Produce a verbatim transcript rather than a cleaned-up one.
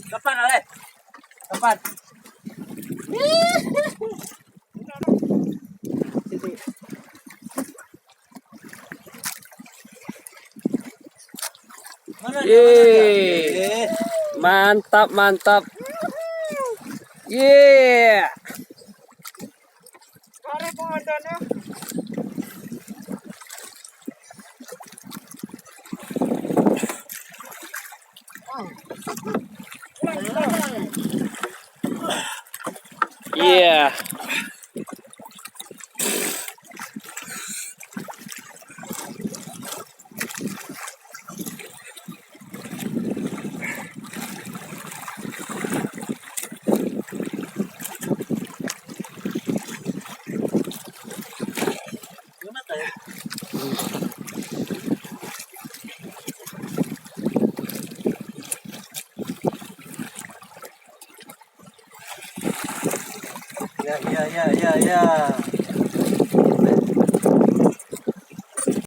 Kapan, Alek? Kapan? Mana dia? Mana dia? Yeay. Eh. Mantap, mantap. Yeay. Iya. Ya, ya, ya, ya, ya.